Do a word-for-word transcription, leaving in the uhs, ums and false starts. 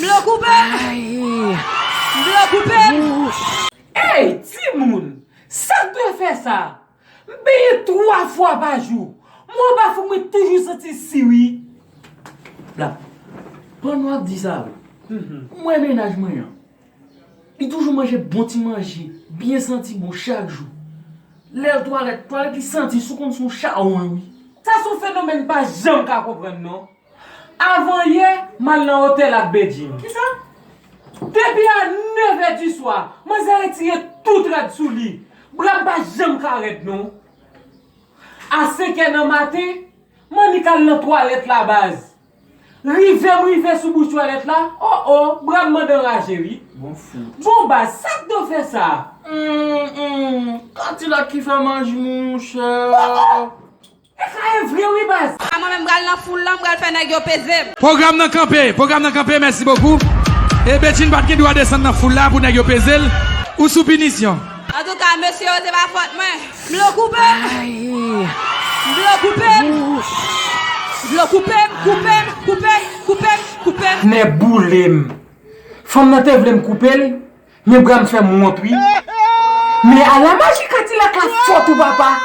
Dlo koupe m! Dlo koupe m! Ey, timoun! Sa k dwe fè sa? M benyen twa fwa pa jou. Mwen anba fouk mwen toujou santi si wi. La, pandan w ap di sa wi. M wè mennaj mwen an. Li toujou manje bon ti manje, byen santi bon chak jou. Lè l twalèt, twalèt li santi sou konn sou chawony wi. Sa se yon fenomèn m pa janm ka konprann non. Avan yè, m al nan otèl ak Bedjine. Kisa? Depi a nèf è di swa, manzè retire tout rad sou li. Bra m pa janm ka rèd non. A senk è nan maten, m annik al nan twalèt la baz. Rive m rive sou bouch twalèt la, o o, bra m mande anraje wi. Bon fout. Bon baz, sa k dwe fè sa? Hum, hum, Kadilak ki fè manj monchè. E ka e vre wi baz. A mwen menm m pral nan foul lan, m pral fè nèg yo peze m. Pwogram nan kanpe, pwogram nan kanpe, mèsi bokou. E Bedjine pa t gen dwa desann nan foul la pou nèg yo peze l. Ou sou pinisyon. Antouka, mesye yo, se pa fòt mwen. Dlo koupe m! Dlo koupe m! Dlo koupe m, koupe m, koupe m, koupe m, koupe m. Nè boule m. Fanm nan te vle m koupe l, men bra m fè m wont wi. Men ala maji Kadilak la fò tou papa.